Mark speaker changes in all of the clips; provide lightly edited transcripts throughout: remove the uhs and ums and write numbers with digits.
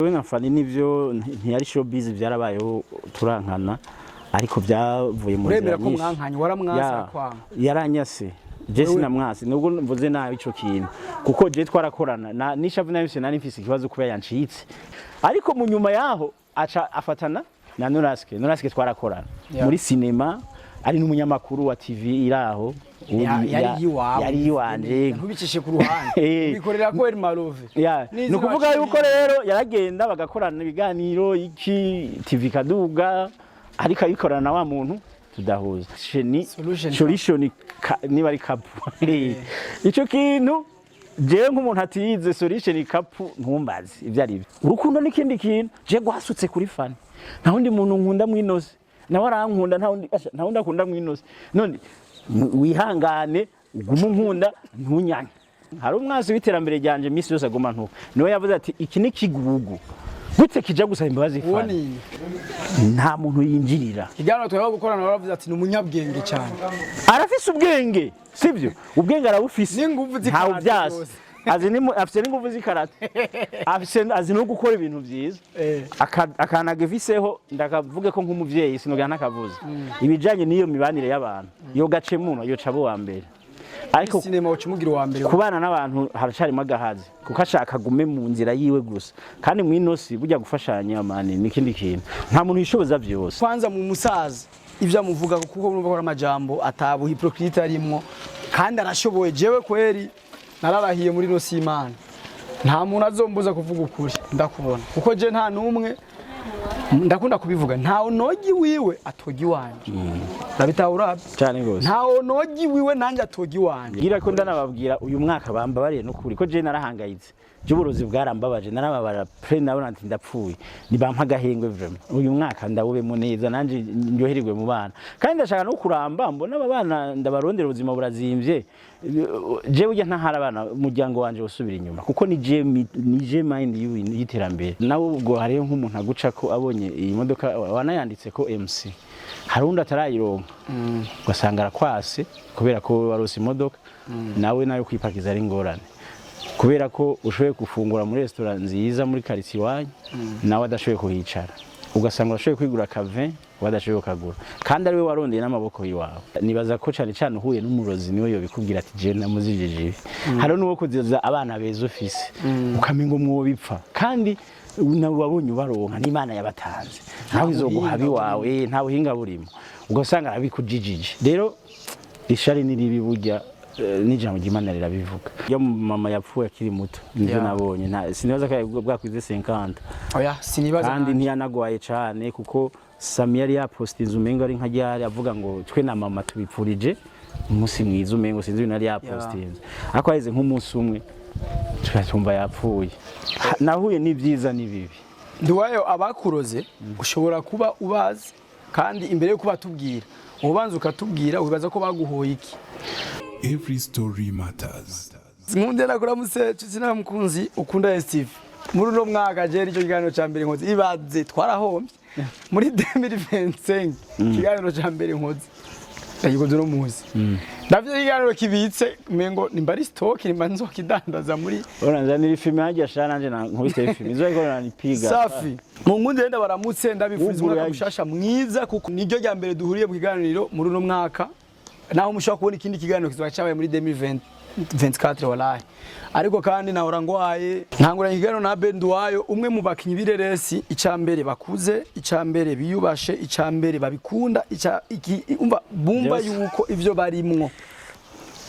Speaker 1: Jewe na Fani nivyo, ntiyari showbiz, byarabayeho turankana, ariko byavuye mu
Speaker 2: Uremera
Speaker 1: nzira
Speaker 2: ko
Speaker 1: nyinshi.
Speaker 2: mwankanye? Waramwasa? Kwanga?
Speaker 1: Yaranyase, je sinamwasi, nubwo mvuze nabi ico kintu, kuko je twarakorana na nishavu nabise, nari mfise ikibazo kuba yancitse, ariko mu nyuma yaho aca afatana na Noraske. Noraske twarakorana muri cinema, ari n'umunyamakuru wa TV iraho.
Speaker 2: Yari yiwawe?
Speaker 1: Yari yiwanje.
Speaker 2: Ntubicishe ku ruhande. Ubikorera ko Malove.
Speaker 1: Ya,
Speaker 2: N'izina
Speaker 1: ni ukuvuga
Speaker 2: waciye.
Speaker 1: yuko rero yaragenda bagakorana ibiganiro iki TV kaduga, ariko abikorana na wa muntu tudahuza. Sheni
Speaker 2: Solution.
Speaker 1: Solution niba ari kapu, ico kintu jewe nk'umuntu atize solution kapu, ntumbaze ivyo ari byo. Urukundo n'ikindi kintu, je gwasutse kuri Fani, nta wundi muntu nkunda mwinose, nawe arankunda, nta wundi, asha, nta wundi akunda mwinose. None wihangane ugume unkunda, ntunyanke. Hari umwansi w'iterambere ryanje misi yose aguma ntuka, niwe yavuze ati iki ni kigugu gute kija gusaba imbabazi
Speaker 2: Uwo
Speaker 1: Fani.
Speaker 2: ni
Speaker 1: Nta muntu yinjirira.
Speaker 2: Ikiganiro twari gukorana, baravuze ati ni umunyabwenge cyane.
Speaker 1: Arafise ubwenge, sibyo? Ubwenge arabufise.
Speaker 2: N'inguvu z'ikarate.
Speaker 1: Ntawe uvyasi.
Speaker 2: Rwose.
Speaker 1: Azi afise n'inguvu z'ikarate, afise, azi no gukora ibintu vyiza. Akanaga ifiseho, ndakavuge ko nk'umuvyeyi sinogira ntakavuze ibijanye n'iyo mibanire y'abantu, yo gace muno yoca abo wa mbere, ariko
Speaker 2: Sinema uca umugira uwa mbere.
Speaker 1: Kubana n'abantu haracarimo agahazi, kuko ashaka agume mu nzira yiwe gusa. Kandi mw'inosi burya gufashanya mani ni ikindi kintu, nta muntu yishoboza vyose.
Speaker 2: Kwanza mu musaza ibyo amuvuga, kuko urumva ko ari amajambo atabu hypocrite arimwo, kandi arashoboye. Jewe kweri nararahiye muri no simana, nta muntu azombuza kuvuga ukuri. Ndakubona kuko je nta numwe ndakunda kubivuga, nta nogi wiwe atogi wanje, urabitahura?
Speaker 1: Cyane gose.
Speaker 2: Nta nogi wiwe nanjye atogi wanje.
Speaker 1: Ngira ko ndanababwira, uyu mwaka bambabariye no kuri ko je narahangayitse, je uburozi bwarambabaje, narababara pe, nabona ati ndapfuye, nibampa agahengwe vraiment. Uyu mwaka ndawubemo neza, nanje ndyohererwe mu bana, kandi ndashaka no kuramba mbona aba bana ndabarondera. Ubuzima burazimvye, je burya ntahari abana umuryango wanje usubira inyuma, kuko ni je mind y'iterambere. Nawe ubwo hariyo nk'umuntu aguca ko abonye iyi modoka wanayanditse ko MC, hari undi atarayironka, ugasanga arakwase kubera ko warose imodoka, nawe nayo kwipakiza ari ingorane, kubera ko ushoboye gufungura muri resitora nziza muri quartier iwanyu, nawe adashoboye kuhicara, ugasanga urashoboye kwigura akave, we adashoboye kukagura, kandi ari we warondeye n'amaboko yiwawe. Nibaza ko cyane cyane uhuye n'umurozi niwe yobikubwira ati je namuzijije ibi. Hari n'uwo kuziza abana beza ufise, ukamenga umwo bipfa, kandi nawe wabonye ubaronka n'Imana yabatanze, nawe izoguha abiwawe. Nta buhinga burimo, ugasanga arabikujijije. Rero ishari ni ribi burya, n'ijambo ry'Imana rirabivuga. Iyo mama yapfuye akiri muto nivyo nabonye, sinibaza ko bwakwize 50.
Speaker 2: Oya, sinibaza.
Speaker 1: Kandi
Speaker 2: Nanje.
Speaker 1: ntiyanagwaye cane, kuko Sami yari yapostinze, umengo ari nka ryari, avuga ngo twe na mama tubipfurije umunsi mwiza, umengo sinzi ibintu yari yapostinze, ariko haheze nk'umunsi umwe tugatumva yapfuye. Nahuye n'ibyiza n'ibibi.
Speaker 2: Nduwayo, abakuroze ushobora kuba ubazi, kandi imbere yo kubatubwira ubanza ukatubwira wibaza ko baguhoye iki?
Speaker 3: Every story matters.
Speaker 2: Nkunde nakuramutse nshuti nawe mukunzi ukunda STV. Muri uno mwaka je nicyo kiganiro ca mbere nkoze. Ibaze twarahombye muri 2025, ikiganiro ca mbere nkoze ndagikoze uno munsi. Ndavyo ikiganiro kibitse, umengo nimba ari stock, nimba nzokidandaza muri
Speaker 1: Uranzanira ifimi hajya sha, nanje nkubite ifimi izo ariko nanipiga.
Speaker 2: Safi. Mu nkunde rero baramutse, ndabifuriza
Speaker 1: Wuguruye
Speaker 2: umwaka
Speaker 1: yaje.
Speaker 2: mushasha mwiza, kuko niryo rya mbere duhuriye mu kiganiro muri uno mwaka, naho mushobora kubona ikindi kiganiro kizoba cyabaye muri 2024 wallahi. Ariko kandi nahora ngwaye. Ntanguranye ikiganiro na Ben Duwayo, umwe mu bakinyi b'ireresi, icambere bakuze, icambere biyubashe, icambere babikunda, ica iki umva bumva yuko ivyo barimwo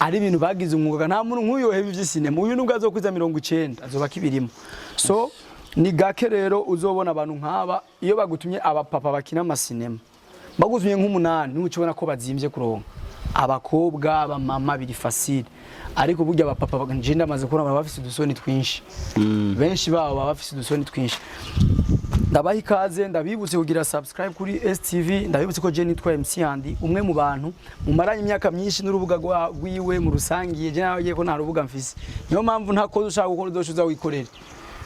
Speaker 2: ari ibintu bagize umwuga. Nta muntu nk'uyu ivy'isinema, uyu nubwo azokwiza 90 azoba akibirimo. So ni gake rero uzobona abantu nk'aba. Iyo bagutumye abapapa bakina amasinema, bagutumye nk'umunani, niwe ubona ko bazimvye kuronka. Abakobwa, abamama biri facile, ariko burya abapapa nje ndamaze kubona baba bafise udusoni twinshi, benshi babo baba bafise udusoni twinshi. Ndabaha ikaze, ndabibutse kugira subscribe kuri STV, ndabibutse ko je nitwa MC Andy, umwe mu bantu mumaranye imyaka myinshi n'urubuga rwiwe mu rusangiye. Je nawe ko nta rubuga mfise, niyo mpamvu nta koze ushaka gukora uzoca wikorere,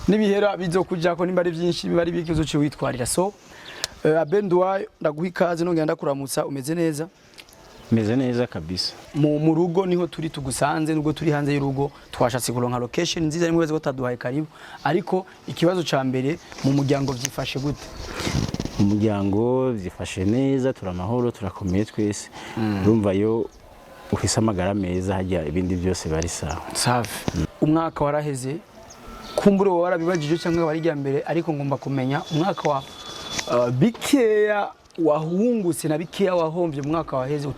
Speaker 2: n'ibihera bizokujako nimba ari byinshi, biba ari biki, uzoca witwarira. So Abenduwayo, ndaguha ikaze, nongera ndakuramutsa. Umeze neza?
Speaker 1: Meze neza kabisa.
Speaker 2: Mu rugo niho turi tugusanze, nubwo turi hanze y'urugo twashatse kuronka location nziza, nimwe ko taduhaye karibu. Ariko ikibazo ca mbere, mu muryango vyifashe gute?
Speaker 1: Umuryango byifashe neza, turamahoro, turakomeye twese. Urumva yo ufise amagara meza, hajya ibindi byose bari sawa.
Speaker 2: Safi. Umwaka waraheze, kumbure wowe warabibajije cyangwa wari irya mbere, ariko ngomba kumenya umwaka wa bikeya wahungutse na bikeya wahombye mu mwaka waheze,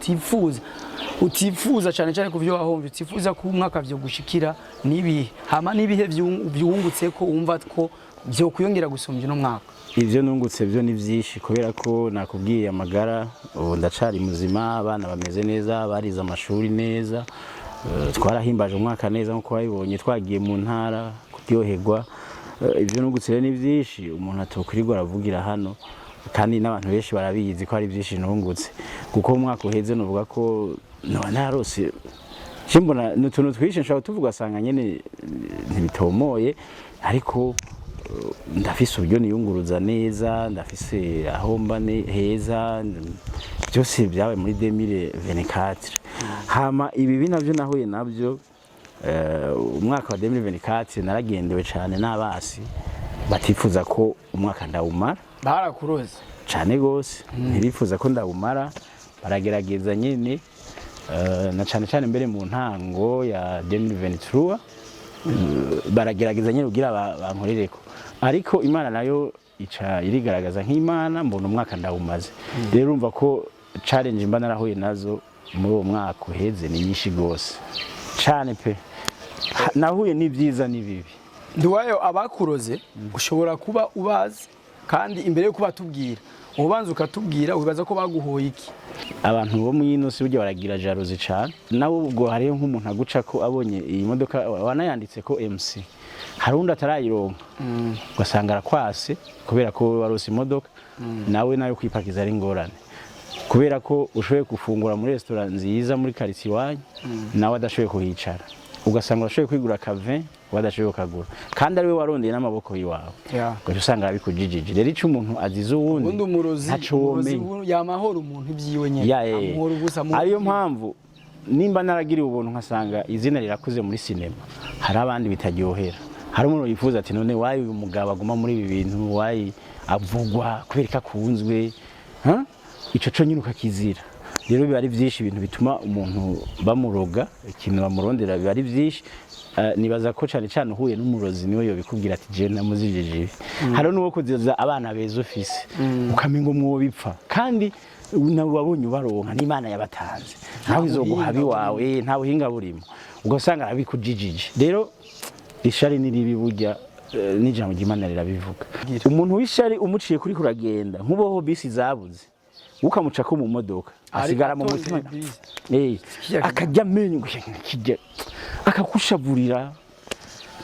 Speaker 2: utifuza cyane cyane ku byo wahombye, utifuza ko umwaka vyo gushikira nibihe, hama nibihe vyungutse ko wumva ko vyo kuyongera gusumbya uno mwaka?
Speaker 1: Ibyo nungutse byo ni byinshi, kubera ko nakubwiye amagara, ubu ndacari muzima, abana bameze neza, barize amashuri neza. Twarahimbaje umwaka neza nk'uko wabibonye, twagiye mu ntara kuryoherwa. Ibyo nungutse rero ni byinshi umuntu atokwirirwa aravugira hano, kandi n'abantu benshi barabizi ko ari byinshi nungutse, kuko umwaka uheze nuvuga ko noba narose. Je mbona ni utuntu twinshi nshobora tuvuga asanga nyene ntibitomoye, ariko ndafise uburyo niyunguruza neza, ndafise aho mba heza, byose byabaye muri 2024. Hama ibibi navyo nahuye navyo umwaka wa 2024, naragendewe cyane n'abasi batifuza ko umwaka ndawumara.
Speaker 2: Barakuroze?
Speaker 1: Cyane gose, ntibifuza ko ndawumara, baragerageza nyene, na cyane cyane mbere mu ntango ya 2023 baragerageza nyine kugira bankorereko, ariko Imana nayo ica irigaragaza nk'Imana, mbona umwaka ndawumaze. Rero urumva ko challenge mba narahuye nazo muri uwo mwaka uheze ni nyinshi gose cane pe. Nahuye n'ibyiza n'ibibi.
Speaker 2: Nduwayo, abakuroze ushobora kuba ubazi, kandi imbere yo kubatubwira ubanza ukatubwira wibaza ko baguhoye iki?
Speaker 1: Abantu bo mwino si burya baragira jalousie cane. Nawe ubwo hariyo nk'umuntu aguca ko abonye iyi modoka wanayanditse ko MC, hari undi atarayironka, ugasanga arakwase kubera ko warose imodoka, nawe nayo kwipakiza ari ingorane, kubera ko ushoboye gufungura muri restaurant nziza muri quartier iwanyu, nawe adashoboye kuhicara, ugasanga urashoboye kwigura akavin, we adashoboye kukagura, kandi ari we warondeye n'amaboko yiwawe. Ugaca usanga arabikujijije. Rero ico umuntu azize uwundi,
Speaker 2: ubundi umurozi
Speaker 1: ntaco
Speaker 2: umurozi
Speaker 1: womenya.
Speaker 2: yamahora umuntu ibyiwe nyene,
Speaker 1: Ya,
Speaker 2: amuhora ubusa, amuhora
Speaker 1: ariyo
Speaker 2: ibyiwe.
Speaker 1: mpamvu nimba naragiriwe ubuntu nkasanga izina rirakuze muri sinema, hari abandi bitaryohera. Hari umuntu yifuza ati: "None wayi uyu mugabo aguma muri ibi bintu, wayi avugwa kubera ko akunzwe?" Ha? Ico co nyine ukakizira. Rero biba ari byinshi ibintu bituma umuntu bamuroga, ikintu bamurondera biba ari byinshi. Nibaza ko cyane cyane uhuye n'umurozi niwe yobikubwira ati: "Je namuzijije ibi." Hari n'uwo kuziza abana beza ufise, ukamengo mwo bipfa, kandi nawe wabonye ubaronka n'Imana yabatanze, nawe izoguha iwawe, nta buhinga burimo, ugasanga arabikujijije. Rero ishari ni ribi burya, n'ijambo ry'Imana rirabivuga. Umuntu w'ishari umuciye kuri kuragenda, nk'uboho bisi zabuze, ukamuca ko mu modoka, asigara mu
Speaker 2: atonze
Speaker 1: mutima.
Speaker 2: Bisi. Kirya
Speaker 1: Akajya amenyo ngo kijya akakushavurira.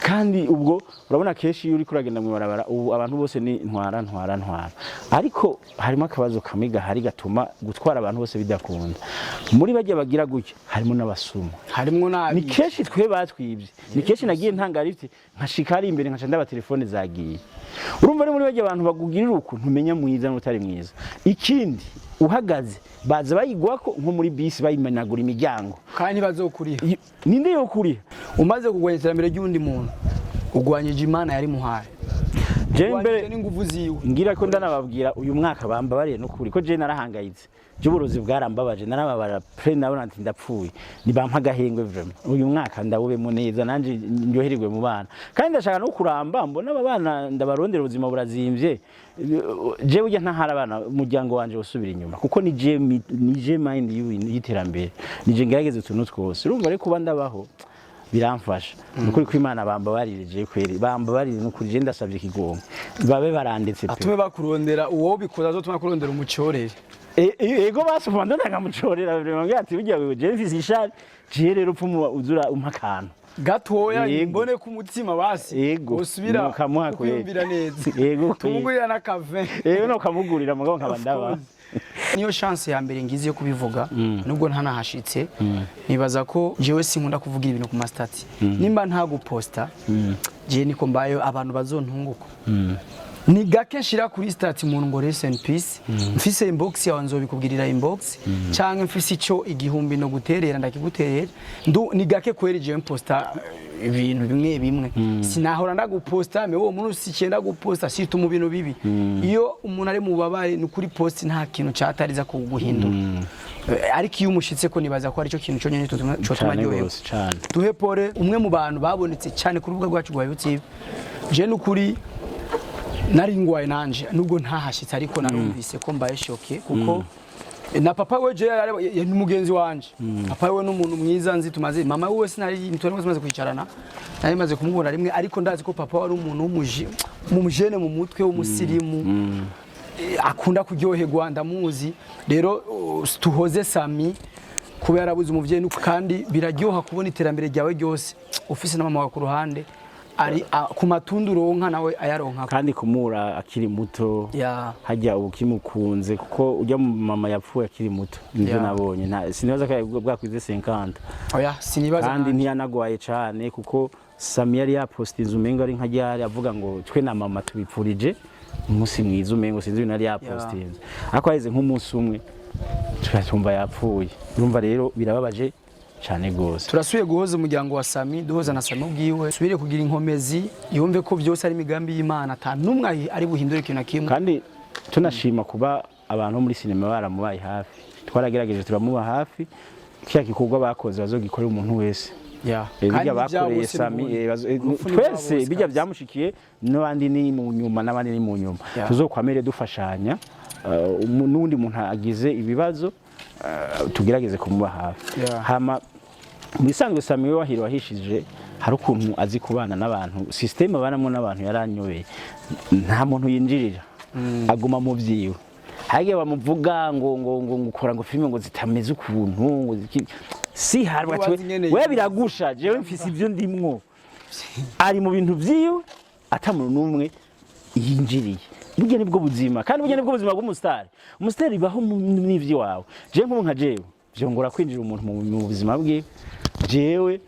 Speaker 1: Kandi ubwo urabona kenshi iyo uri kuragenda mu ibarabara ubu, abantu bose ni ntwara, ntwara, ntwara, ariko harimo akabazo kamwe gahari gatuma gutwara abantu bose bidakunda. Muri bajya bagira gutya harimo n'abasuma.
Speaker 2: Harimwo
Speaker 1: Ni
Speaker 2: nabi.
Speaker 1: kenshi twe batwibye, ni kenshi nagiye ntanga lift, nkashika ari imbere, nkaca ndaba telefone zagiye. Urumva ari muri bajya abantu bagugirira uku, ntumenya mwiza n'utari mwiza. Ikindi, uhagaze baza bayigwako, nko muri bisi bayimenagura imiryango.
Speaker 2: Kandi ntibazokuriha.
Speaker 1: Ninde yokuriha?
Speaker 2: Umaze kugwanya iterambere ry'undi muntu, ugwanyije Imana yari muhaye,
Speaker 1: Je
Speaker 2: ugwanyije
Speaker 1: mbere
Speaker 2: n'inguvu ziwe.
Speaker 1: Ngira ko ndanababwira, uyu mwaka bambabariye n'ukuri ko je narahangayitse, je uburozi bwarambabaje, narababara pe, nabona ati ndapfuye. Nibampa agahengwe vraiment, uyu mwaka ndawubemo neza, nanje ndyohererwe mu bana, kandi ndashaka no kuramba mbona aba bana ndabarondera. Ubuzima burazimvye, je burya ntahari abana umuryango wanje usubira inyuma, kuko ni je mind y'iterambere, ni je ngerageza utuntu twose. Urumva rero kuba ndabaho biramfasha. Nukuri ko Imana bambabarire, je kweri bambabarire, nukuri je ndasabye ikigongo, babe baranditse pe.
Speaker 2: Atume bakurondera, uwo bikoza azotuma kurondera umucorere.
Speaker 1: Ego basuma ndona nkamucorera vraiment, ngira ati: "Burya wewe je mfise ishari, je rero upfa uzura umpa akantu
Speaker 2: gatoya."
Speaker 1: Yego.
Speaker 2: Mbone ku mutima basi.
Speaker 1: Yego.
Speaker 2: Usubira
Speaker 1: Nukamuha kweri.
Speaker 2: kwiyumvira neza.
Speaker 1: Yego, kweri.
Speaker 2: Tumugurira n'akave.
Speaker 1: Ego, no kamugurira mugabo nkaba ndaba.
Speaker 2: Niyo chance ya mbere ngize yo kubivuga, nubwo ntanahashitse. Nibaza ko jewe sinkunda kuvugira ibintu ku ma status, nimba nta guposta, je niko mbayo, abantu bazontunguka. Ni gake nshira kuri statut umuntu ngo rest in peace. Mfise inbox yawe nzobikubwirira inbox, canke mfise ico 1000 no guterera ndakiguterera. Ni gake kweri je mposta ibintu bimwe bimwe. Sinahora ndaguposta mais uwo muntu si cyenda guposta, surtout mu bintu bibi. Iyo umuntu ari mu bubabare, ni kuri post nta kintu catariza kuguhindura. Ariko iyo umushitse ko nibaza ko aricyo kintu cyonyine cotuma
Speaker 1: Cane
Speaker 2: aryoherwa.
Speaker 1: gose, cane.
Speaker 2: Duhe pole umwe mu bantu babonetse cyane ku rubuga rwacu rwa YouTube. Je nukuri nari ngwaye nanje, nubwo ntahashitse, ariko narumvise ko mbaye choqué, kuko na papa we je ni mugenzi wanje. Papa we ni umuntu mwiza nzi, tumaze, mama we sinari ntitwari tumaze kwicarana, nari maze kumubona rimwe, ariko ndazi ko papa wari umuntu w'umuji mu mujene mu mutwe w'umusirimu. Akunda kuryoherwa, ndamuzi. Rero tuhoze Sami kuba yarabuze umuvyeyi, kandi biraryoha kubona iterambere ryawe ryose ufise na mama wawe ku ruhande ari ku matundu uronka nawe ayaronka.
Speaker 1: Kandi kumura akiri muto, hajya ubu kimukunze, kuko ujya mu mama yapfuye akiri muto nibyo. Nabonye sinibaza ko bwakwize 50.
Speaker 2: Oya, sinibaza
Speaker 1: Kandi
Speaker 2: nanje.
Speaker 1: ntiyanagwaye cane, kuko Sami yari yapostinze umengo ari nka ryari avuga ngo twe na mama tubipfurije umunsi mwiza, umengo sinzi ibintu yari yapostinze, ariko haheze nk'umunsi umwe tukatumva yapfuye. Urumva rero birababaje cane gose.
Speaker 2: Turasubiye guhoza umuryango wa Sami, duhoza na Sami ubwiwe, subire kugira inkomezi, yumve ko byose ari imigambi y'Imana, ata n'umwe ari buhindure ikintu na kimwe.
Speaker 1: Kandi tunashima kuba abantu bo muri sinema baramubaye hafi. Twaragerageje turamuba hafi. Kiriya gikorwa bakoze bazogikorera umuntu wese. Bijya
Speaker 2: Kandi
Speaker 1: bakoreye
Speaker 2: bose
Speaker 1: Sami,
Speaker 2: n'ubundi. Urupfu ni
Speaker 1: twese
Speaker 2: bose
Speaker 1: bijya
Speaker 2: kabisa.
Speaker 1: byamushikiye n'abandi ni mu nyuma, n'abandi ni mu nyuma. Tuzokwamere dufashanya, n'undi muntu agize ibibazo, tugerageze kumuba hafi. Hama mu bisanzwe Sami we wahiro wahishije, hari ukuntu azi kubana n'abantu, système abanamo n'abantu yaranyobeye. Nta muntu yinjirira, aguma mu vyiwe. Hagiye bamuvuga ngo ukora ngo filime ngo zitameze ukuntu ngo si harwa.
Speaker 2: Ubazi ingene
Speaker 1: we biragusha, jewe mfise ibyo ndimwo. Ari mu bintu vyiwe ata muntu n'umwe yinjiriye. Burya nibwo buzima, kandi burya nibwo buzima bw'umusitari. Umusitari bibaho n'ivy'iwawe. Jewe nk'ubu nka jewe vyongora kwinjira umuntu mu buzima bwiwe. Jewe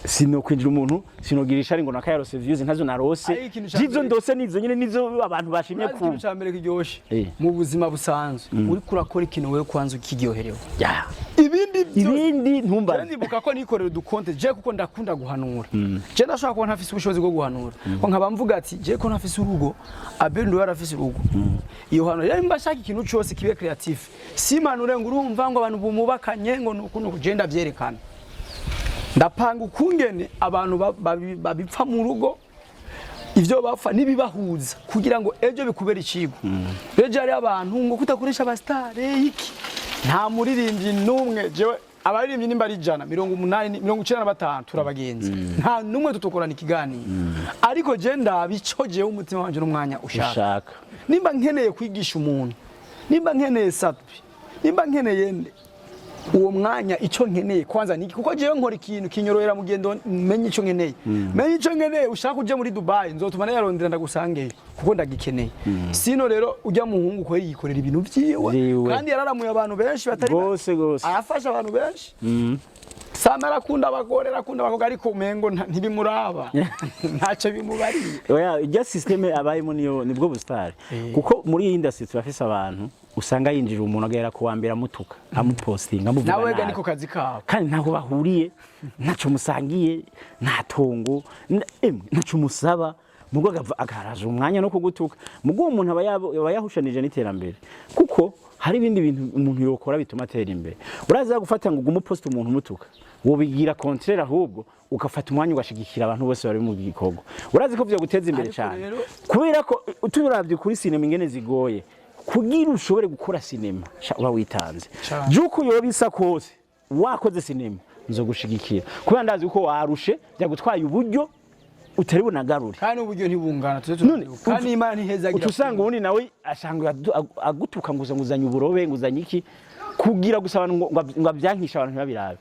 Speaker 1: sinokwinjira umuntu, sinogira ishari ngo nakayarose views ntazo narose.
Speaker 2: Ariko ikintu ca
Speaker 1: Jizo ndose nizo nyine nizo abantu bashimye.
Speaker 2: Urazi ikintu
Speaker 1: Ku
Speaker 2: ca mbere kiryoshe mu buzima busanzwe, uriko urakora ikintu wewe kwanza ukiryoherewe, ibindi byose
Speaker 1: Ibindi
Speaker 2: Je
Speaker 1: ntumbaze.
Speaker 2: Ndibuka ko nikorera udukonte je, kuko ndakunda guhanura. Je ndashobora kuba ntafise ubushobozi bwo guhanura, ko nkaba mvuga ati je ko ntafise urugo, Abel ndo yarafise urugo. Iyo hano rero mba shaka ikintu cyose kibe creative, simanure ngo urumva ngo abantu bumubakanye ngo nuku nuku. Je ndavyerekana, ndapanga ukungene abantu babipfa mu rugo, ivyo bapfa n'ibibahuza, kugira ngo ejo bikubere icigwa. Ejo hariho abantu ngo kutakoresha abasitare iki, nta muririmbyi n'umwe. Jewe abaririmbyi nimba ari 100, 80, 95 turabagenzi, nta n'umwe tutokorana ikiganiro. Ariko je ndaba ico jewe umutima wanje n'umwanya ushaka.
Speaker 1: Ushaka.
Speaker 2: Nimba nkeneye kwigisha umuntu, nimba nkeneye satpi, nimba nkeneye nde, uwo mwanya icyo nkeneye kwanza niki? Kuko jewe nkora ikintu kinyorohera mu gendo, menye icyo nkeneye, menye icyo nkeneye. Ushaka uje muri Dubai, nzotuma nayarondera ndagusangeyo kuko ndagikeneye. Sino rero ujya muhungu ko yikorera ibintu vyiwe,
Speaker 1: Vyiwe.
Speaker 2: kandi yararamuye abantu benshi batari
Speaker 1: Gose gose.
Speaker 2: arafasha abantu benshi. Sama arakunda abagore, arakunda abakobwa, ariko umengo ntibimuraba, ntacyo bimubariye.
Speaker 1: Oya, ijya système abayemo niyo nibwo busitari, kuko muri iyi industry turafise abantu usanga yinjira umuntu agahera ku wa mbere amutuka, amupostinga, amuvuga
Speaker 2: Nawe ga
Speaker 1: nabi.
Speaker 2: Niko kazi kabo.
Speaker 1: Kandi ntaho bahuriye, ntacyo musangiye, nta tongo, emwe ntacyo musaba, mugo agaraza umwanya no kugutuka. Mugo uwo muntu aba yahushanije n'iterambere, kuko hari ibindi bintu umuntu yokora bituma atera imbere. Uraza gufata ngo ugume uposta umuntu umutuka, wobigira contraire, ahubwo ugafata umwanya ugashigikira abantu bose bari mu gikorwa. Urazi ko vyoguteza imbere
Speaker 2: Ariko
Speaker 1: cyane,
Speaker 2: rero
Speaker 1: kubera ko turavye kuri sinema ingene zigoye kugira ushobore gukora sinema, sha uba witanze.
Speaker 2: Cane.
Speaker 1: Juko yoba isa kose, wakoze sinema nzogushigikira, kubera ndazi ko warushe, byagutwaye uburyo utari bunagarure.
Speaker 2: Kandi uburyo ntibungana, tuze
Speaker 1: None,
Speaker 2: turavyibuka. Kandi Imana ntihezagira.
Speaker 1: Uca usanga ubundi nawe ashanga agutuka ngo nguzanye uburobe, nguzanye iki, kugira gusa abantu ngo abyankishe abantu ntibabirabe.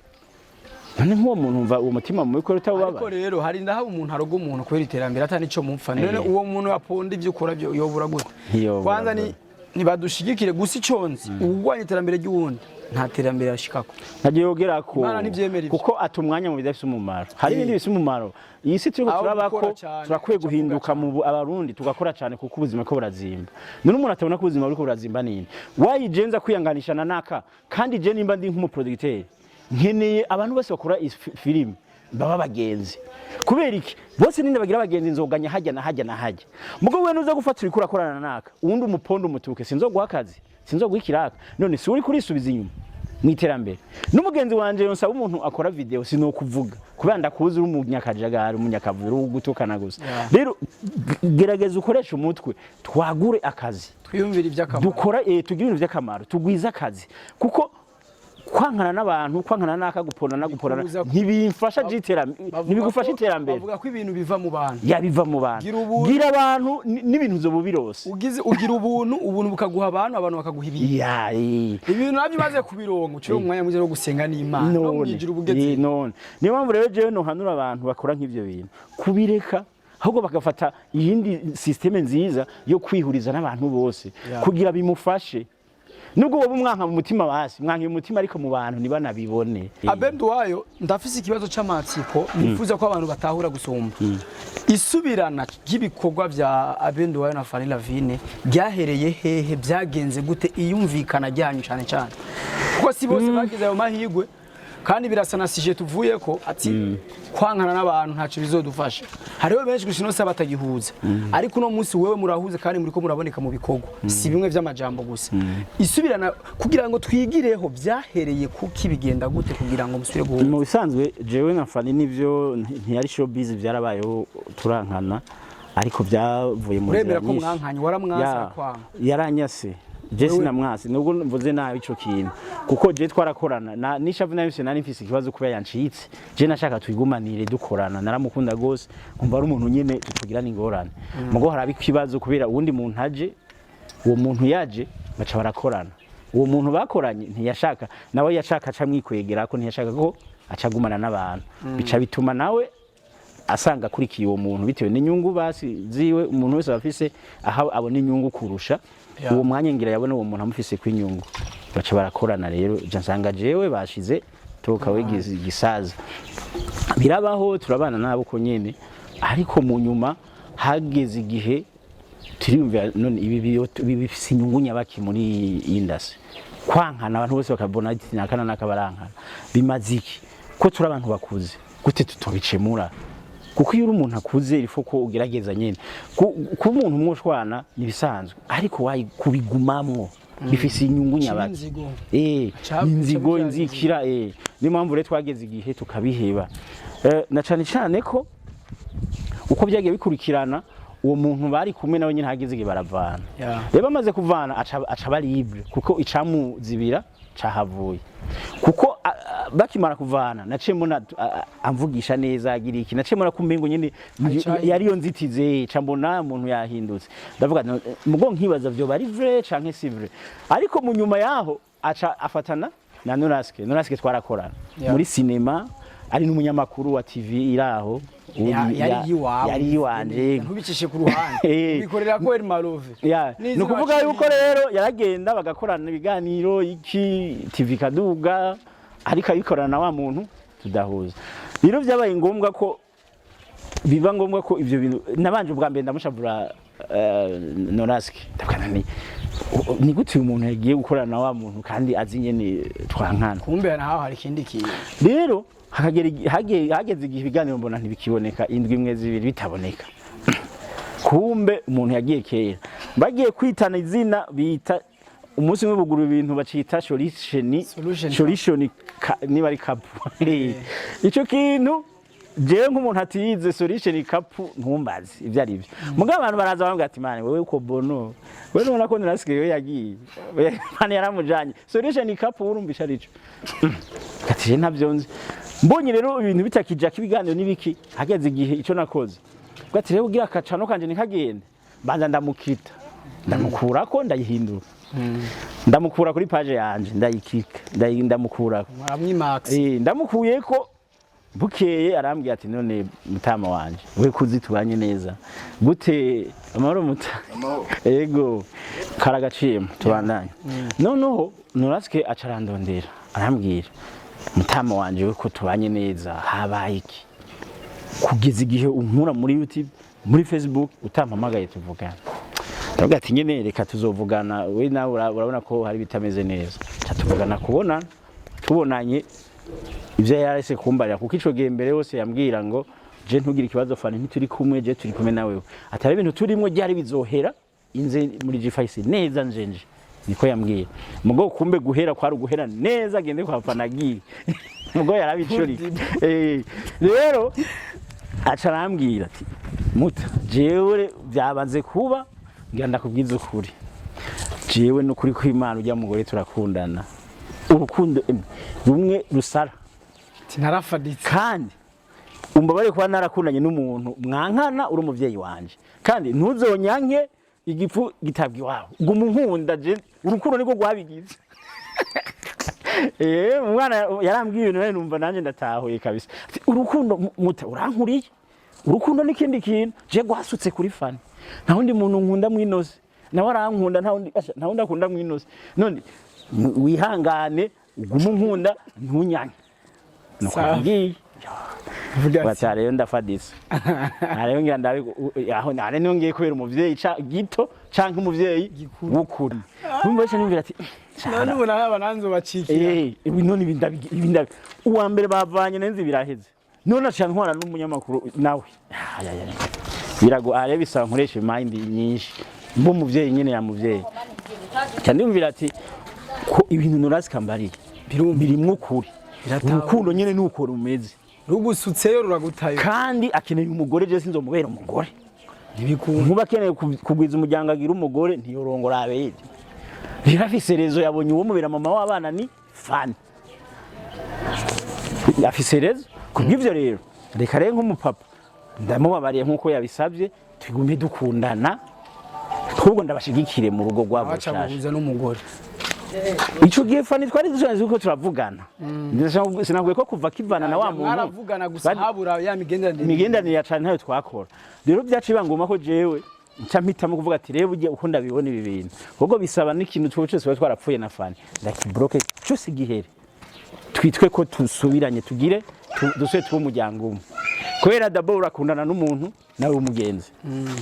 Speaker 1: None nk'uwo muntu umva uwo mutima mubi ko
Speaker 2: Ariko
Speaker 1: utawubabara.
Speaker 2: rero hari ndaha umuntu aroga umuntu kubera iterambere atari nico mupfa. None uwo muntu aponda ivyo ukora byo yobura gute?
Speaker 1: Ntiyobura
Speaker 2: Kwanza ni
Speaker 1: gute.
Speaker 2: Nibadushigikire gusa. Iconzi uwugwanya iterambere ry'uwundi nta terambere yashikako.
Speaker 1: Ntagiye yogerako.
Speaker 2: Imana ntivyemera ivyo.
Speaker 1: Kuko ata umwanya mu bidafise umumaro. Hari ibindi bifise umumaro. Iyi si turiko
Speaker 2: Aho
Speaker 1: turabako,
Speaker 2: gukora cane,
Speaker 1: turakwiye
Speaker 2: aca avuga
Speaker 1: guhinduka mu abarundi tugakora cyane, kuko ubuzima ko burazimba. None umuntu atabona ko ubuzima buriko burazimba nini wayijenza kwiyanganisha na naka? Kandi je nimba ndi nk'umuproducteur, nkeneye abantu bose bakora iyi filime baba bagenzi. Kubera iki? Bose ninde bagira abagenzi, nzoganya hajya na hajya na hajya. Mugo we nuza gufata uriko urakorana naka, uwundi umupondo umutuke, sinzoguha akazi, sinzoguha ikiraka. None si uri kurisubiza inyuma mu iterambere? N'umugenzi wanje yonsaba umuntu akora video, sinokuvuga kubera ndakuzi uri umunyakajagari, umunyakavuyo, uri gutukana gusa. Rero gerageza ukoreshe umutwe, twagure akazi.
Speaker 2: Twiyumvira iby'akamaro.
Speaker 1: Dukora, tugire ibintu by'akamaro, tugwize akazi, kuko kwankana n'abantu, kwankana n'aka, gupona na gupona, ntibimfasha iterambere, ntibigufasha iterambere.
Speaker 2: Bavuga ko ibintu biva mu bantu.
Speaker 1: Yabiva mu bantu.
Speaker 2: Gira ubuntu.
Speaker 1: Gira abantu n'ibintu uzoba ubirose.
Speaker 2: Ugize ugira ubuntu, ubuntu bukaguha abantu, abantu bakaguha ibintu.
Speaker 1: Ya.
Speaker 2: Ibintu nabyo umaze kubironka, uciye umwanya mwiza wo gusenga n'Imana no
Speaker 1: None
Speaker 2: mwijuru ubugeze.
Speaker 1: None niyo mpamvu rero jewe nohanura abantu bakora nk'ivyo bintu kubireka, ahubwo bagafata iyindi système nziza yo kwihuriza n'abantu bose kugira bimufashe. Nubwo wowe umwanka mu mutima, basi mwanka mu mutima, ariko mu bantu ntibanabibone.
Speaker 2: Abel Nduwayo, ndafise ikibazo c'amatsiko nifuza ko abantu batahura gusumba. Isubirana ry'ibikorwa vya Abel Nduwayo na Fanny Lavine ryahereye hehe? Byagenze gute? Iyumvikana ryanyu cane cane, kuko si bose bagize ayo mahirwe, kandi birasa na sujet tuvuye ko ati kwankana n'abantu ntacyo bizodufasha. Hariho benshi gusa ino batagihuza, ariko uno munsi wewe murahuze kandi muriko muraboneka mu bikorwa, si bimwe vy'amajambo gusa. Isubirana kugira ngo twigireho byahereye kuki? Bigenda gute kugira ngo musubire guhuza?
Speaker 1: Mu bisanzwe jewe na Fanny nivyo, ntiyari showbiz, byarabayeho turankana, ariko byavuye mu
Speaker 2: Uremera
Speaker 1: nzira
Speaker 2: ko
Speaker 1: nyinshi.
Speaker 2: mwankanye? Waramwanse, arakwanga?
Speaker 1: Yaranyase, je sinamwase, nubwo mvuze nabi ico kintu, kuko je twarakorana na nishavu nari nari mfise ikibazo kuba yancitse. Je nashaka twigumanire dukorana, naramukunda gose, nkumva ari umuntu nyene tutugirana ingorane. Mugo haraba ikibazo kubera uwundi muntu aje. Uwo muntu yaje baca barakorana. Uwo muntu bakoranye ntiyashaka, nawe yashaka aca mwikwegera ko ntiyashaka ko acagumana n'abantu, bica bituma nawe asanga akurikiye uwo muntu bitewe n'inyungu basi ziwe. Umuntu wese aba afise aho abona inyungu kurusha. Uwo mwanya ngira yabona uwo muntu amufise kw'inyungu, baca barakorana. Rero ja nsanga jewe bashize toka wigize igisaza. Birabaho, turabana nabo ko nyene, ariko mu nyuma hageze igihe turiyumvira: none ibi bifise inyungu nyabaki muri iyi industry? Kwankana, abantu bose bakabona ati nakana nakabarankana, bimaze iki? Ko turi abantu bakuze, gute tutobicemura? Kuko iyo uri umuntu akuze, il faut ko ugerageza nyene. Kuba umuntu mwoshwana nibisanzwe, ariko wayi kubigumamwo bifise inyungu nyabaki?
Speaker 2: Inzigo.
Speaker 1: Inzigo.
Speaker 2: Ca bivyara.
Speaker 1: Inzikira. Niyo mpamvu rero twageze igihe tukabiheba. Na cane cane ko uko byagiye bikurikirana, uwo muntu bari kumwe nawe nyine hageze igihe baravana. Rero bamaze kuvana, aca aba libre, kuko icamuzibira cahavuye. Kuko bakimara kuvana, naciye mbona amvugisha neza, agira iki, naciye mbona ko umengo nyene yariyo nzitize, ca mbona umuntu yahindutse. Ndavuga nti, mugo nkibaza vyoba ari vrai canke si vrai. Ariko mu nyuma yaho aca afatana na Noraske. Noraske twarakorana muri cinema, ari n'umunyamakuru wa TV iraho.
Speaker 2: Yari iwawe?
Speaker 1: Yari iwanje.
Speaker 2: Ntubicishe ku ruhande. Ubikorera ko Elmalove.
Speaker 1: Ya,
Speaker 2: N'izina
Speaker 1: ni ukuvuga
Speaker 2: waciye.
Speaker 1: yuko rero yaragenda bagakorana ibiganiro iki, TV kaduga, ariko abikorana na wa muntu tudahuza. Rero byabaye ngombwa ko biba ngombwa ko ivyo bintu nabanje ubwa mbere ndamushavura Noraske. Ndavuga nti ni gute uyu muntu yagiye gukorana na wa muntu kandi azi nyene twankana?
Speaker 2: Kumbe naho hari ikindi kintu.
Speaker 1: Rero hakagera hageze igihe ibiganiro mbona ntibikiboneka, indwi imwe, zibiri bitaboneka. Kumbe umuntu yagiye kera, bagiye kwitana izina bita umunsi umwe buguru ibintu bacita solution.
Speaker 2: Solution.
Speaker 1: Solution niba ari kapu ico kintu. Jewe nk'umuntu atiyize solution kapu, ntumbaze ibyo ari byo. Mugabo abantu baraza bambwira ati: "Mane wewe uko bono wewe nubona ko nasigaye we yagiye, mane yaramujanye solution kapu, urumvisha arico." Ati je ntabyo nzi. Mbonye rero ibintu bitakijako, ibiganiro n'ibiki, hageze igihe ico nakoze, ubwo ati rero ugira akacano kanje ntikagende, mbanza ndamukita, ndamukurako, ndayihindura, ndamukura kuri page yanje, ndayikika, ndamukurako.
Speaker 2: Muramwimax.
Speaker 1: Ndamukuyeko. Bukeye arambwira ati: "None mutama wanje, we kuzi tubanye neza gute? Amahoro muta." Ego. Karagaciyemo, tubandanye. Noneho Norasike aca arandondera, arambwira: "Mutama wanje, we ko tubanye neza, habaye iki kugeza igihe unkura muri YouTube, muri Facebook, utampamagaye tuvugana?" Ndavuga ati: "Nyene reka tuzovugana, we nawe urabona ko hari bitameze neza." Ca tuvugana kubonana. Tubonanye, ibyo yarese kumbarira, kuko ico gihe mbere yose yambwira ngo: "Je ntugire ikibazo, Fani, ntituri kumwe, je turi kumwe nawe, atari ibintu turimo ryari bizohera inze muri G5 neza njenje." Niko yambwiye. Mugo kumbe guhera kwari uguhera neza, agende kwa Fana agiye, mugo yarabicurika. Rero aca arambwira ati: "Muta, jewe byabanze kuba ngira ndakubwiza ukuri, jewe n'ukuri kw'Imana ujya mugore turakundana urukundo rumwe rusara."
Speaker 2: Narafaditse.
Speaker 1: "Kandi umbabare kuba narakundanye n'umuntu mwankana, uri umuvyeyi wanje, kandi ntuzonyanke igipfu gitabwa iwawe, guma unkunda, je urukundo niko rwabigize." Umwana yarambwiye ibintu nari numva nanjye ndatahuye kabisa. Ati: "Urukundo muta urankuriye, urukundo n'ikindi kintu, je rwasutse kuri Fani, nta wundi muntu nkunda mwinose, nawe arankunda, nta wundi asha, nta wundi akunda mwinose. None wihangane, ugume unkunda, ntunyanke." Nuko
Speaker 2: Sawa.
Speaker 1: yambwiye.
Speaker 2: Vuga ati
Speaker 1: Bati rero ndafaditse. Aha rero ngira ndabe aho nare nongeye kubera umuvyeyi ca gito canke umuvyeyi w'ukuri. Numva cyane numvira ati:
Speaker 2: None ubu nawe abananzo bacikira.
Speaker 1: Ibi none ibi ndabi uwa mbere bavanye nenzi biraheze, none aca ntwara n'umunyamakuru nawe. Ay, ay, ay. Birago aha rero bisaba nkoresha mind nyinshi, mbe umuvyeyi nyene ya muvyeyi. Cyane ndumvira ati ko ibintu Norasika mbariye birimwo ukuri.
Speaker 2: Biratahura.
Speaker 1: Urukundo nyene nuko rumeze.
Speaker 2: Rugusutseyo ruragutayo.
Speaker 1: Kandi akeneye umugore, je sinzomubera umugore.
Speaker 2: Ntibikunda.
Speaker 1: Nkuba akeneye kugwiza umuryango, agira umugore, ntiyorongora abere. Rero afise raison, yabonye uwo mubera mama w'abana ni Fani, afise raison. Kubw'ivyo rero, reka rero nk'umupapa ndamubabariye nk'uko yabisabye, tugume dukundana, ahubwo ndabashigikire mu rugo rwabo
Speaker 2: abaca
Speaker 1: rushasha.
Speaker 2: guhuza n'umugore.
Speaker 1: Ico gihe Fani twari dusanzwe ko turavugana. Sinavuye ko kuva kivana na wa muntu
Speaker 2: Mwaravugana gusa, habura ya migenderanire.
Speaker 1: Imigenderanire ya cane ntayo twakora. Rero byaciye bangoma ko jewe nca mpitamo kuvuga ati: "Rero burya uko ndabibona ibi bintu, ahubwo bisaba n'ikintu twose tuba twarapfuye na Fani, ndakibloke cyose gihere, twitwe ko tusubiranye, tugire dusubire tube umuryango umwe." Kubera d'abord urakundana n'umuntu nawe w'umugenzi,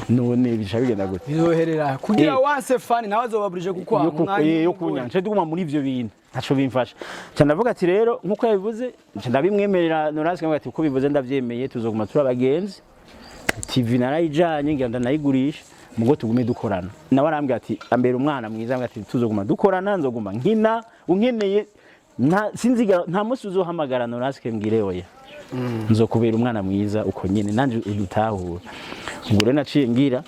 Speaker 1: none bica bigenda gute?
Speaker 2: Bizoherera kugira wanse Fani nawe azobaburije kuko
Speaker 1: yo kunyanga nce tuguma muri ivyo bintu, ntaco bimfasha. Nca ndavuga ati rero nkuko yabivuze, nca ndabimwemerera. Norasi nkavuga ati: "Uko bivuze ndavyemeye, tuzoguma turi abagenzi. TV narayijanye, ngira ndanayigurisha, mugo tugume dukorana." Nawe arambwira ati ambera umwana mwiza, ambwira ati: "Tuzoguma dukorana, nzoguma nkina unkeneye, nta sinziga, nta munsi uzohamagara Norasi mbwire oya, nzokubera umwana mwiza uko nyene nanje udutahura." Ubwo rero naciye ngira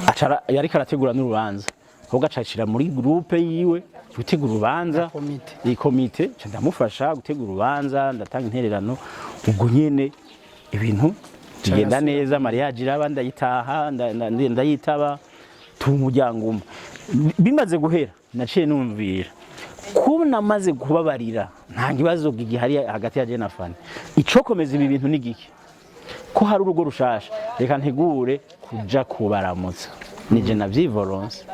Speaker 1: acara yariko arategura n'urubanza, ahubwo acacira muri groupe yiwe gutegura urubanza.
Speaker 2: Komite.
Speaker 1: Iyi komite, nca ndamufasha gutegura urubanza, ndatanga intererano. Ubwo nyene ibintu bigenda neza, mariage iraba, ndayitaha, ndayitaba, tuba umuryango umwe. Bimaze guhera, naciye numvira ko namaze kubabarira, nta kibazo gihari hagati ya je na Fani. Icokomeza ibi bintu ni giki? Ko hari urugo rushasha, reka ntegure kuja kubaramutsa. Nije navyivoronse,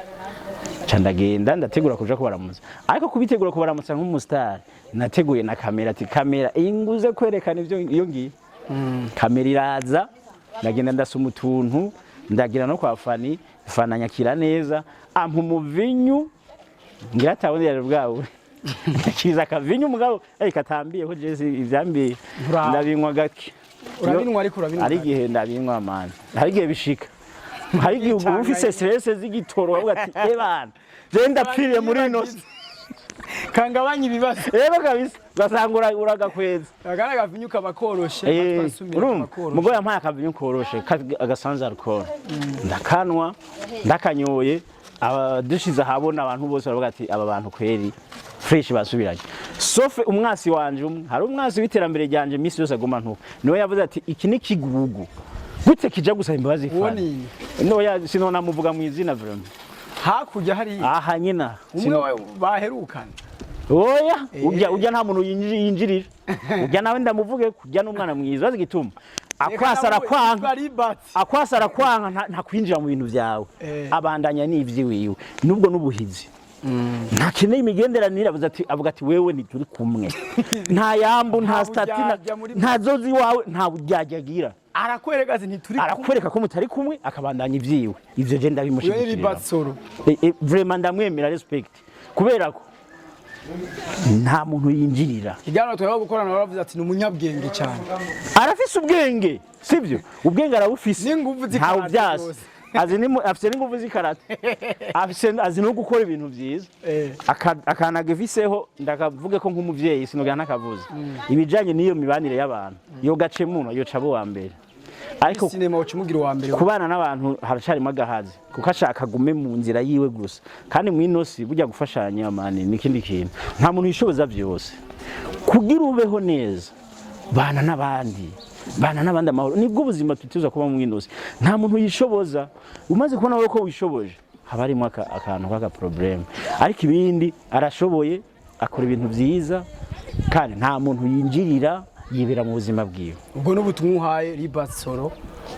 Speaker 1: nca ndagenda ndategura kuja kubaramutsa. Ariko kubitegura kubaramutsa nk'umusitari, nateguye na kamera, ati: "Kamera iyi nguze kwerekana ivyo iyo ngiye." Kamera iraza, ndagenda, ndasoma utuntu, ndagira no kwa Fani. Fani anyakira neza, ampa umuvinyu, ngira atabone yari bwawe ndakiriza akavinyu, umugabo katambiye ko jesi ivyambiye. Ndabinywa gake.
Speaker 2: Urabinywa, ariko urabinywa
Speaker 1: Hari
Speaker 2: gake.
Speaker 1: igihe ndabinywa man, hari igihe bishika, hari igihe uba ufise stress z'igitoro, bavuga ati: "Ebana, je ndapfiriye muri ino si."
Speaker 2: Kangabanya ibibazo.
Speaker 1: Rero kabisa ugasanga uragakweza.
Speaker 2: Akana gavinyu kaba koroshe. Twasumira
Speaker 1: Urumva
Speaker 2: kaba koroshe.
Speaker 1: Mugo yampaye akavinyu koroshe agasanze alcool, ndakanwa, ndakanyoye, dushize ahabona, abantu bose baravuga ati: "Aba bantu kweri fresh basubiranye," sauf umwasi wanje umwe. Hari umwasi w'iterambere ryanje, imisi yose aguma ntuka, niwe yavuze ati: "Iki ni kigugu gute kija gusaba imbabazi
Speaker 2: Uwo
Speaker 1: Fani?"
Speaker 2: ni
Speaker 1: No sinona muvuga mu izina vraiment.
Speaker 2: Hakurya hari
Speaker 1: Aha nyina.
Speaker 2: Umwe baherukana.
Speaker 1: Oya, ujya nta muntu yinjirira. Ujya nawe ndamuvuge kujya n'umwana mwiza, bazi igituma. Akwasa arakwanka.
Speaker 2: Libert.
Speaker 1: Akwasa arakwanka, ntakwinjira mu bintu vyawe. Abandanya n'ivyiwiwe nubwo n'ubuhizi ntakeneye imigenderanire. Avuze ati, avuga ati: "Wewe ntituri kumwe, nta yambu, nta
Speaker 2: Nta
Speaker 1: stati,
Speaker 2: buryarya muri.
Speaker 1: Nta zozi iwawe, nta buryarya agira."
Speaker 2: Arakwereka ati ntituri kumwe.
Speaker 1: Arakwereka ko mutari kumwe, akabandanya ivyiwe. Ivyo je
Speaker 2: Uyo ni
Speaker 1: ndabimushigikira.
Speaker 2: Libert Soro.
Speaker 1: Vraiment ndamwemera, respect, kubera ko nta muntu yinjirira.
Speaker 2: Ikiganiro twari gukorana baravuze ati ni umunyabwenge cyane.
Speaker 1: Arafise ubwenge, sibyo? Ubwenge arabufise.
Speaker 2: N'inguvu z'ikarate
Speaker 1: Ntawe uvyasi.
Speaker 2: rwose.
Speaker 1: Azi afise n'inguvu z'ikarate, afise, azi no gukora ibintu vyiza. Akanaga ifiseho, ndakavuge ko nk'umuvyeyi sinogira ntakavuze ibijanye n'iyo mibanire y'abantu, yo gace muno yoca abo wa mbere, ariko
Speaker 2: sinema uca umugira uwa mbere.
Speaker 1: Kubana n'abantu haracarimo agahazi, kuko ashaka agume mu nzira yiwe gusa. Kandi mw'ino si burya gufashanya mani n'ikindi kintu, nta muntu yishoboza vyose. Kugira ubeho neza, bana n'abandi, bana n'abandi amahoro, nibwo ubuzima tutuza kuba mw'ino si. Nta muntu yishoboza. Umaze kubona wowe ko wishoboje, haba harimo akantu k'aka problème. Ariko ibindi arashoboye, akora ibintu vyiza, kandi nta muntu yinjirira, yibera mu buzima bwiwe.
Speaker 2: Ubwo n'ubutumwa uhaye Libert Soro,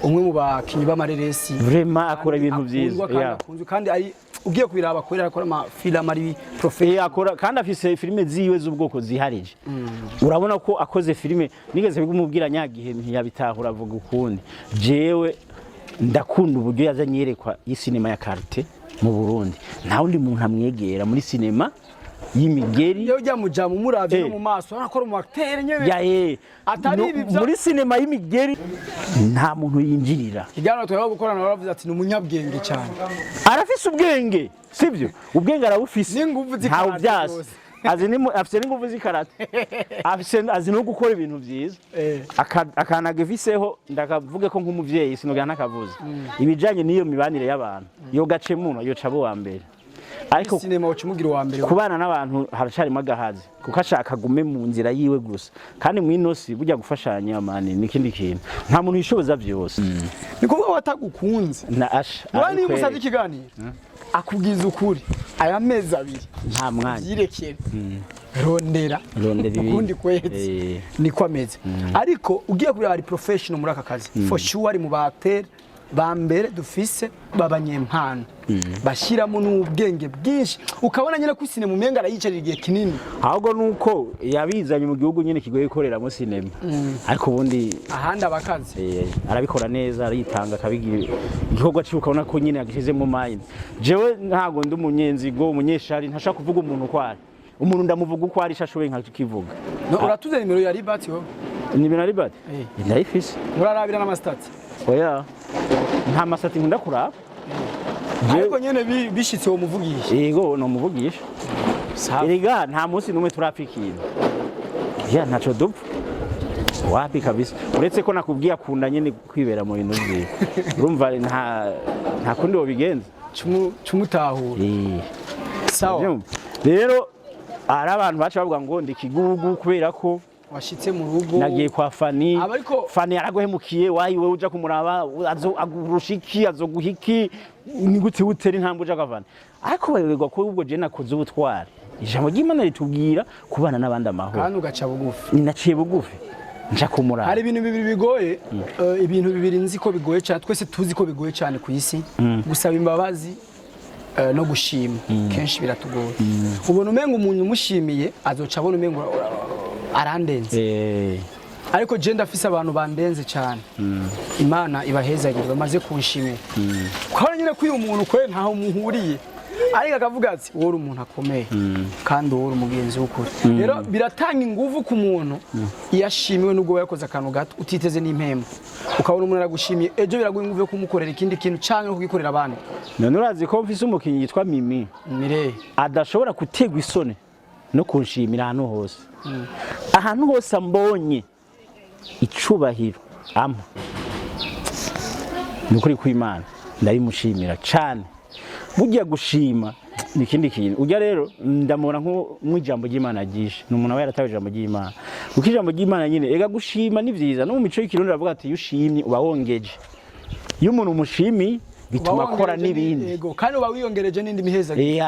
Speaker 2: umwe mu bakinyi b'amareresi.
Speaker 1: Vraiment akora ibintu vyiza.
Speaker 2: Akundwa kandi akunzwe kandi ari ugiye kubiraba kubera akora amafilm ari professional.
Speaker 1: Akora kandi afise filime ziwe z'ubwoko ziharije. Urabona ko akoze filime, nigeze kumubwira nyagihe ntiyabitahura, avuga ukundi. Jewe ndakunda uburyo yazanye yerekwa y'isinema ya karate mu Burundi. Nta wundi muntu amwegera muri sinema y'imigeri.
Speaker 2: Iyo ujya mujamu umuravye no mu maso arakora mu acteur nyene.
Speaker 1: Ya.
Speaker 2: Atari
Speaker 1: No,
Speaker 2: ibi bya-
Speaker 1: muri sinema y'imigeri nta muntu yinjirira.
Speaker 2: Ikiganiro twari gukorana baravuze ati ni umunyabwenge cyane.
Speaker 1: Arafise ubwenge, sibyo? Ubwenge arabufise.
Speaker 2: N'inguvu
Speaker 1: Ntawe
Speaker 2: z'ikarate
Speaker 1: uvyasi.
Speaker 2: rwose.
Speaker 1: Azi afise n'inguvu z'ikarate, afise, azi no gukora ibintu vyiza. Akanaga ifiseho, ndakavuge ko nk'umuvyeyi sinogira ntakavuze ibijanye n'iyo mibanire y'abantu, yo gace muno yoca abo wa mbere, ariko
Speaker 2: sinema uca umugira uwa mbere.
Speaker 1: kubana n'abantu haracarimo agahazi, kuko ashaka agume mu nzira yiwe gusa. Kandi mw'ino si burya gufashanya mani n'ikindi kintu, nta muntu yishoboza vyose.
Speaker 2: Ni kuvuga ko atagukunze.
Speaker 1: Na asha.
Speaker 2: Wowe niba
Speaker 1: arikwereka.
Speaker 2: umusabye ikiganiro akubwiza ukuri, aya mezi 2
Speaker 1: Nta mwanya.
Speaker 2: Vyirekere, rondera
Speaker 1: Rondera ibindi.
Speaker 2: ukundi kwezi. Niko ameze, ariko ugiye kureba ari professional muri aka kazi for sure, ari mu ba acteur ba mbere dufise b'abanyempano, bashyiramo n'ubwenge bwinshi, ukabona nyine ko sinema umenga arayicarira igihe kinini.
Speaker 1: Ahubwo nuko yabizanye mu gihugu nyine kigoye gukoreramo sinema, ariko ubundi
Speaker 2: ahandi abakazi.
Speaker 1: Arabikora neza, aritanga, akabigira igikorwa ciwe, ukabona ko nyine yagishizemo mind. Jewe ntago ndi umunyenzigo, umunyeshari, ntashaka kuvuga umuntu uko ari. Umuntu ndamuvuga uko ari, ashashoboye nkakivuga.
Speaker 2: No, uratuze nimero ya Libert wowe?
Speaker 1: Ni ibintu Libert. Ndayifise.
Speaker 2: Urarabira n'amasitati?
Speaker 1: Oya, nta masati nkunda kuraba.
Speaker 2: Ariko nyene bishitse uwo muvugisha?
Speaker 1: Yego, nomuvugisha. Erega nta munsi n'umwe turapfa ikintu, ya ntaco dupfa, wapi kabisa. Uretse ko nakubwiye akunda nyene kwibera mu bintu vyiwe, urumva nta kundi wobigenza.
Speaker 2: Cumutahura. Sawa.
Speaker 1: Urumva? Rero hari abantu baca bavuga ngo ndi kigugu kubera ko
Speaker 2: washitse mu rugo.
Speaker 1: Nagiye kwa Fani.
Speaker 2: Aba ariko-
Speaker 1: Fani yaraguhemukiye, wayi wewe uja kumuraba azo agurusha iki, azoguha iki, ni gute utera intambwe uja kwa Fani? Ariko bayoberwa ko ubwo je nakoze ubutwari. Ijambo ry'Imana ritubwira kubana n'abandi amahoro.
Speaker 2: Kandi ugaca bugufi.
Speaker 1: Naciye bugufi nja kumuraba.
Speaker 2: Hari ibintu bibiri bigoye, ibintu bibiri nzi ko bigoye cyane, twese tuzi ko bigoye cyane ku isi: gusaba imbabazi no gushima. Kenshi biratugoye, ubona umenga umuntu umushimiye azoca abona umenga arandenze. Ariko je ndafise abantu bandenze cyane, Imana ibahezagire, bamaze kunshimira. Ukabona nyine ko uyu muntu kwe ntaho muhuriye, ariko akavuga ati wowe uri umuntu akomeye kandi wowe uri umugenzi w'ukuri. Rero biratanga ingufu ku muntu iyo ashimiwe, nubwo yakoze akantu gato utiteze n'impembo, ukabona umuntu aragushimiye, ejo biraguha ingufu yo kumukorera ikindi kintu canke no kugikorera abandi.
Speaker 1: None urazi ko mfise umukinyi yitwa Mimi
Speaker 2: Mireye.
Speaker 1: adashobora gutegwa isoni no kunshimira ahantu hose, ahantu hose ambonye, icubahiro ampa, ni ukuri kw'Imana ndabimushimira cane. Burya gushima ni ikindi kintu. Ujya rero ndamubona nk'ijambo ry'Imana ryishe, ni umuntu aba yaratawe ijambo ry'Imana, kuko ijambo ry'Imana nyine ega gushima ni vyiza. No mu mico y'ikirundi baravuga ati iyo ushimye uba wongeje. Iyo umuntu umushimiye bituma akora n'ibindi.
Speaker 2: Yego, kandi uba wiyongereje n'indi mihezagiro.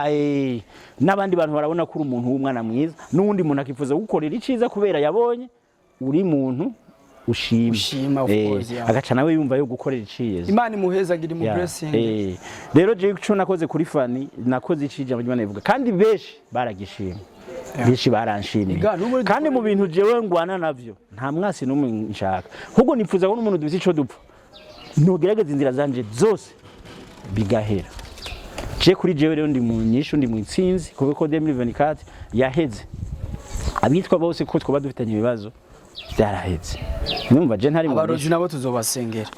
Speaker 1: N'abandi bantu barabona ko uri umuntu w'umwana mwiza, n'uwundi muntu akifuza gukorera iciza kubera yabonye uri muntu. Ushima.
Speaker 2: Ushima, of course, yeah.
Speaker 1: Agaca nawe yumva yo gukorera iciza.
Speaker 2: Imana imuhezagira, imu
Speaker 1: Yeah.
Speaker 2: blessing.
Speaker 1: Rero jewe ico nakoze kuri Fani, nakoze icija mu ivuga, kandi benshi baragishima, benshi baranshimiye.
Speaker 2: Iga, n'ubu
Speaker 1: Kandi mu bintu jewe ngwana navyo, nta mwasi n'umwe nshaka, ahubwo nipfuza ko n'umuntu dufise ico dupfa nogerageza inzira zanje zose bigahera. Je kuri jewe rero ndi mu nyishu, ndi mu intsinzi, kuko ko 2024 yaheze, abitwa bose ko twaba dufitanye ibibazo byaraheze. Numva je ntari mu
Speaker 2: Abarozi nabo tuzobasengera.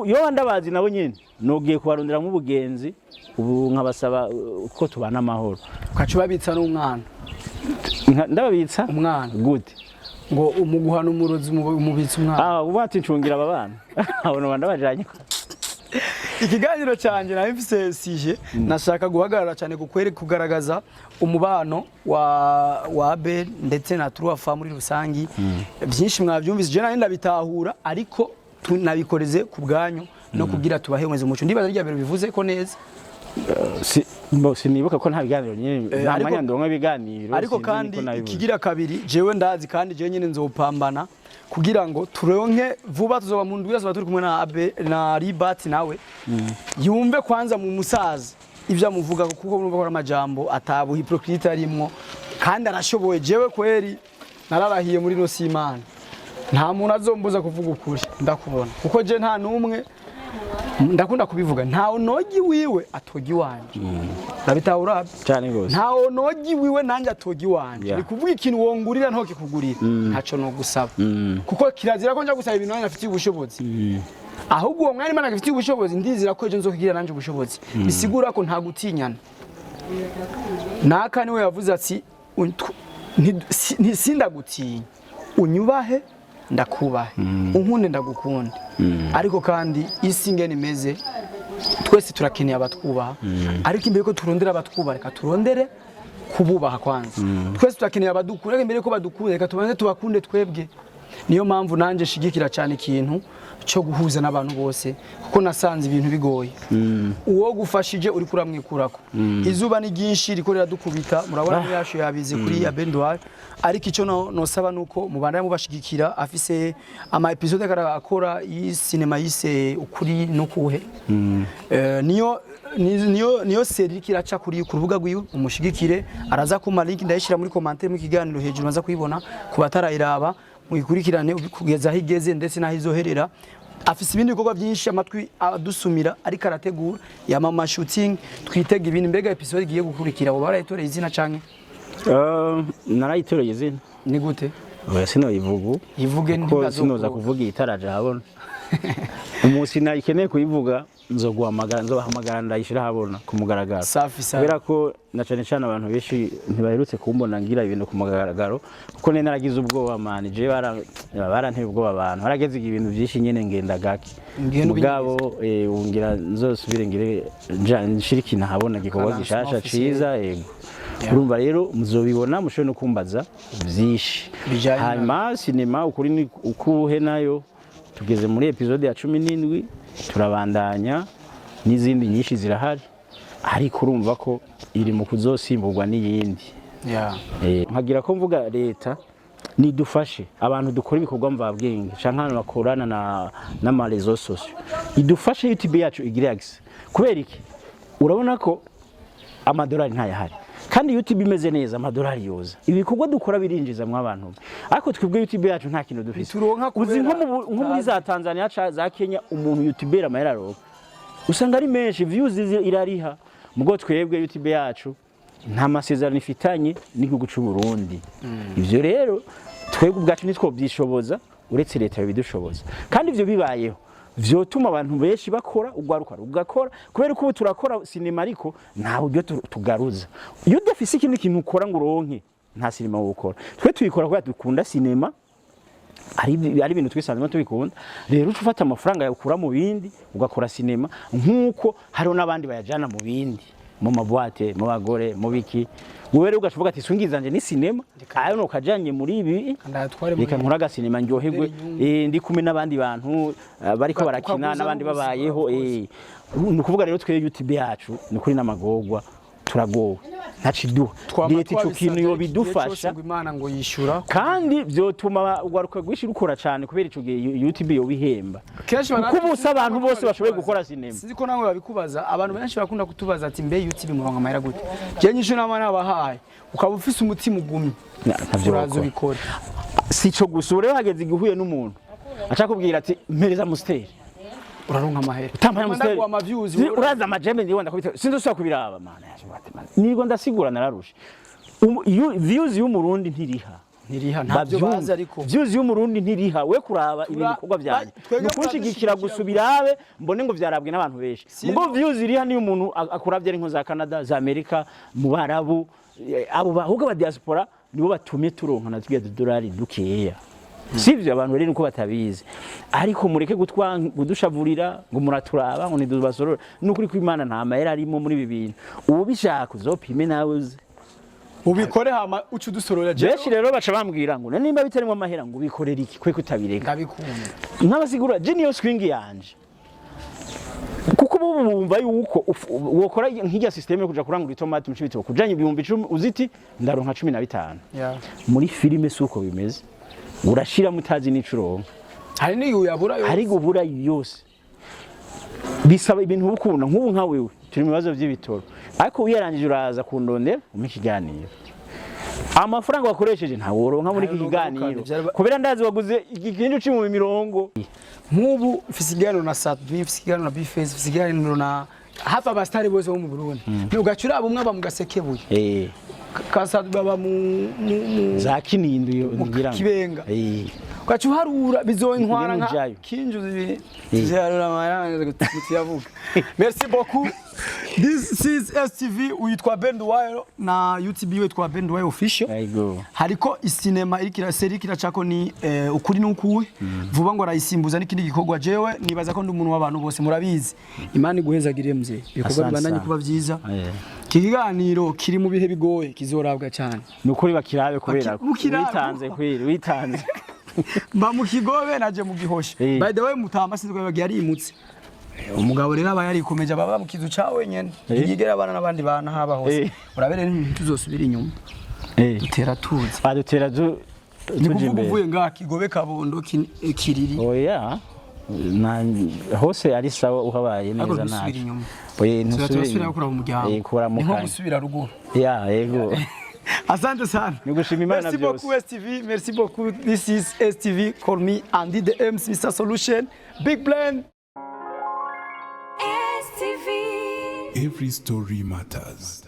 Speaker 1: Yo ndabazi nabo nyene, nogiye kubarondera nk'ubugenzi ubu nkabasaba ko tubana amahoro.
Speaker 2: Ukaca ubabitsa n'umwana.
Speaker 1: Ndababitsa?
Speaker 2: Umwana.
Speaker 1: Gute?
Speaker 2: Ngo umuguhana umurozi, umubitsa umwana.
Speaker 1: Ah, ubu ati ncungira aba bana, abo ndabajanye.
Speaker 2: Ikiganiro cyanjye nawe mfise sije nashaka guhagarara cyane kukwere kugaragaza umubano wa Abel ndetse na Truafa muri rusangi. Byinshi mwabyumvise, je nari ndabitahura, ariko tunabikoreze ku bwanyu no kugira tubahe umeze umuco. Ndibaza rya mbere bivuze ko neza.
Speaker 1: Sinibuka ko nta biganiro nyene, nta mwanya ndonka ibiganiro.
Speaker 2: Ariko
Speaker 1: Sinzi
Speaker 2: kandi
Speaker 1: niko nabivuze.
Speaker 2: Ikigira kabiri, jewe ndazi kandi jewe nyene nzopambana kugira ngo turonke vuba, tuzoba mu ndwi tuzoba turi kumwe na Abe na Ribat, nawe yumve kwanza mu musaza ibyo amuvuga, kuko urumva ko ari amajambo atabu hypocrite arimwo kandi arashoboye. Jewe kweri nararahiye muri no simana, nta muntu azombuza kuvuga ukuri ndakubona, kuko je nta numwe ndakunda kubivuga, ntawe nogi wiwe atogi wanje, ndabitahura.
Speaker 1: Cyane gose.
Speaker 2: Ntawe nogi wiwe nanjye atogi wanje. Ni kuvuga ikintu wongurira ntokikugurira, ntaco nogusaba, kuko kirazira ko nja gusaba ibintu nanjye nafitiye ubushobozi. Ahubwo uwo mwanya Imana agifitiye ubushobozi, ndizera ko ejo nzokigira nanjye ubushobozi. Bisigura ko nta gutinyana. Naka niwe yavuze ati: "Sindagutinya, unyubahe ndakubahe, unkunde ndagukunde." Ariko kandi isi ingene imeze, twese turakeneye abatwubaha, ariko imbere ko turondera abatwubaha, reka turondere kububaha kwanza. Twese turakeneye abadukunda, ariko imbere ko badukunda, reka tubanze tubakunde twebwe. Niyo mpamvu nanjye nshigikira cyane ikintu cyo guhuza n'abantu bose, kuko nasanze ibintu bigoye. Uwo gufashije uri kuramwikurako. Izuba ni ryinshi, riko riradukubita, murabona mm. Yacu yabize kuri Abendwar, ariko icyo nosaba nuko mubandanya mubashigikira. Afise ama episode akora y'sinema yise Ukuri no Kuhe. Niyo série iriko iraca kuri ku rubuga rwiwe, umushigikire. Araza kuma link, ndayishira muri commentaire mu kiganiro hejuru, maza kuyibona. Ku batarayiraba, muyikurikirane kugeza aho igeze ndetse n'aho izoherera. Afise ibindi bikorwa byinshi amatwi adusumira ariko arategura ya mama shooting, twitega ibintu. Mbega episode igiye gukurikira ubu barayitoreye izina canke?
Speaker 1: Narayitoreye izina.
Speaker 2: Ni gute?
Speaker 1: Oya, sinoyivuga ubu.
Speaker 2: Ivuge.
Speaker 1: Kuko
Speaker 2: Ntibazokuba.
Speaker 1: Sinoza kuvuga itaraje ahabona. Umunsi nayikeneye kuyivuga nzoguhamagara, nzobahamagara, ndayishira ahabona ku mugaragaro.
Speaker 2: Safi safi.
Speaker 1: Kubera ko na cyane cyane abantu benshi ntibaherutse kumbona ngira ibintu ku mugaragaro, kuko nari naragize ubwoba man. Je baranteye ubwoba abantu, harageze ibintu byinshi nyene ngenda gake.
Speaker 2: Ngenda.
Speaker 1: Mugabo ubu ngira nzosubire ngire nshire ikintu ahabona, gikorwa
Speaker 2: Lancement
Speaker 1: gishasha
Speaker 2: officiel.
Speaker 1: ciza. Yego, urumva rero muzobibona, mushobore no kumbaza byinshi.
Speaker 2: Bijanye
Speaker 1: Hanyuma sinema Ukuri ni Ukuhe nayo tugeze muri episode ya 17, turabandanya n'izindi nyinshi zirahari, ariko urumva ko iri mu kuzosimburwa n'iyindi. Nkagira ko mvuga leta nidufashe, abantu dukora ibikorwa mvabwenge canke abantu bakorana na n'ama réseaux sociaux, idufashe YouTube yacu igire accès. Kubera iki? Urabona ko amadolari ntayahari, kandi YouTube imeze neza amadolari yoza. Ibikorwa dukora birinjiza mu abantu, ariko twebwe YouTube yacu nta kintu dufise.
Speaker 2: Ntituronka
Speaker 1: Uzi
Speaker 2: kubera
Speaker 1: nko muri za Tanzania za Kenya, umuntu YouTuber amahera aronka usanga ari menshi, views irariha. Mugo twebwe YouTube yacu nta masezerano ifitanye n'igihugu cy'u Burundi. Ivyo rero twebwe ubwacu nitwobyishoboza, uretse leta yobidushoboza. Kandi ivyo bibayeho vyotuma abantu benshi bakora, ugwaruka rugakora, kubera ko ubu turakora sinema ariko nta buryo tugaruza. Iyo udafise ikindi kintu ukora ngo uronke, nta sinema wokora. Twe tuyikora kubera dukunda sinema, ari ibintu twisanzwe tubikunda. Rero uca ufata amafaranga yawe ukura mu bindi ugakora sinema, nk'uko hariho n'abandi bayajana mu bindi, mu ma boîtes, mu bagore, mu biki. Wowe rero ugaca uvuga ati: "Sungizanje ni sinema, ayo nokajanye muri ibi,
Speaker 2: Ndayatware muri
Speaker 1: reka nkore agasinema ndyoherwe, ndi kumwe n'abandi bantu bariko barakina
Speaker 2: Ukaguza
Speaker 1: n'abandi
Speaker 2: n'ubuzima,
Speaker 1: babayeho."
Speaker 2: of course.
Speaker 1: Ni ukuvuga rero twe YouTube yacu ni ukuri n'amagorwa, turagowe. Ntaciduha.
Speaker 2: Twama
Speaker 1: Leta ico
Speaker 2: twabisavye
Speaker 1: kintu
Speaker 2: igihe
Speaker 1: yobidufasha.
Speaker 2: cose ngo Imana ngo yishura.
Speaker 1: Kandi vyotuma urwaruka rwinshi rukora cane, kubera ico gihe YouTube yobihemba.
Speaker 2: Kenshi
Speaker 1: Kuko ubu si abantu bose bashoboye gukora sinema.
Speaker 2: Sinzi ko nawe babikubaza. Abantu benshi bakunda kutubaza ati: "Mbe YouTube muronka amahera gute?" Je nyishu nama nabahaye, ukaba ufise umutima ugumye,
Speaker 1: Ntavyo
Speaker 2: uraza
Speaker 1: wokora.
Speaker 2: ubikore.
Speaker 1: Si ico gusa. Ubu rero hageze igihe uhuye n'umuntu aca kubwira ati: "Mpereza Amstel."
Speaker 2: Uraronka amahera.
Speaker 1: Utampaye Amstel,
Speaker 2: Ndaguha ama views.
Speaker 1: Uraza amajembe ndiwe ndakubita, sinzosubira kubiraba. Mana yaje, bati mana, nigo ndasigura, nararushe. Views y'umurundi ntiriha.
Speaker 2: Ntiriha, ntabyo
Speaker 1: Bavyumve.
Speaker 2: bazi ariko.
Speaker 1: Views y'umurundi ntiriha. We kuraba ibi bikorwa byanjye
Speaker 2: Twebwe
Speaker 1: ni ukunshigikira
Speaker 2: muradushyigikira.
Speaker 1: Gusa ubirabe mbone ngo vyarabwe n'abantu benshi. Mugo views iriha niyo umuntu akuravye ari nko za Canada, za Amerika, mu Barabu, abo bahubwo aba diaspora nibo batumye turonka na twiya dodolari dukeya. Sivyo? Abantu rero nuko batabizi, ariko mureke gutwa kudushavurira ngo muraturaba ngo ntidubasorore. Nukuri ko Imana nta mahera arimo muri ibi bintu. Ubishaka uzopime nawe uze.
Speaker 2: Ubikore hama uca udusorora jewe.
Speaker 1: Benshi rero baca bambwira ngo: "Nimba bitarimo amahera, ngo ubikorera iki? Kwe kutabireka?"
Speaker 2: Ndabikunda.
Speaker 1: Nk'abasigura je niyo swing yanje, kuko ubu bumva yuko wokora nk'irya système yo kuja kurangura itomati mu Cibitoke, kujanye 10,000, uziti ndaronka 15. Muri filime si uko bimeze, urashiramo utazi n'ico uronka.
Speaker 2: Hari n'igihe uyabura yose.
Speaker 1: Hari gubura yose, bisaba ibintu ukunda. Nk'ubu nka wewe turi mu bibazo by'ibitoro, ariko wiyarangije uraza kundondera umpa ikiganiro. Amafaranga wakoresheje ntawe woronka muri iki
Speaker 2: Ntayo
Speaker 1: kiganiro,
Speaker 2: nogaruka,
Speaker 1: kubera ndazi waguze igikinju ci mu mirongo.
Speaker 2: Nk'ubu mfise ikiganiro na Sat-B, mfise ikiganiro na B-Face, mfise ikiganiro na hafi abasitari bose bo mu Burundi. Ugaca uraba umwe aba mu Gasekebuye, ka Sat-B baba mu
Speaker 1: Za Kinindo iyo ngira ngo.
Speaker 2: Kibenga. Ugaca uharura bizontwara
Speaker 1: Ingene
Speaker 2: nka
Speaker 1: ujayo.
Speaker 2: kinju ziharura amahera tuyavuga. Merci beaucoup. This is STV. Uyitwa Ben Duwayo na YouTube witwa Ben Duwayo Official.
Speaker 1: Yego.
Speaker 2: Hariko isinema iriko série kiracako ni Ukuri n'Ukuwe. Vuba ngo arayisimbuza n'ikindi gikorwa. Jewe nibaza ko ndi umuntu w'abantu bose, murabizi. Imana iguhezagiriye mzee, ibikorwa
Speaker 1: Asante
Speaker 2: bibandanye
Speaker 1: sana.
Speaker 2: kuba vyiza. Iki kiganiro kiri mu bihe bigoye, kizorabwa cyane.
Speaker 1: Ni ukuri bakirabe kubera ko
Speaker 2: Mukirabe.
Speaker 1: witanze kwiri witanze.
Speaker 2: Mba mu Kigobe, naje mu Gihosha. By the way, mutamba sinzi ko yabagiye yarimutse. Umugabo rero aba yarikomeje, aba mu kizu ca wenyene, ntiyigera abana n'abandi bana haba hose. Urabere ntituzosubira inyuma, dutera tuzi.
Speaker 1: Badutera
Speaker 2: Ni
Speaker 1: tuja
Speaker 2: kuvuga
Speaker 1: imbere.
Speaker 2: uvuye ngaha Kigobe, Kabondo, Kiriri.
Speaker 1: Oya, na hose ari sawa uhabaye
Speaker 2: Ariko
Speaker 1: neza.
Speaker 2: ntusubira
Speaker 1: Ntacyo.
Speaker 2: inyuma.
Speaker 1: Oya,
Speaker 2: Tuba
Speaker 1: ntusubira
Speaker 2: turasubira
Speaker 1: inyuma.
Speaker 2: kuraba umuryango.
Speaker 1: Eh,
Speaker 2: Ni nko
Speaker 1: kuramukanya.
Speaker 2: gusubira ruguru.
Speaker 1: Ya, yego.
Speaker 2: Asante sana.
Speaker 1: Ni gushima Imana
Speaker 2: Merci
Speaker 1: byose.
Speaker 2: beaucoup STV, merci beaucoup. This is STV. Call me Andy the MC, Mr. Solution. Big Plan.
Speaker 4: STV.
Speaker 3: Every story matters.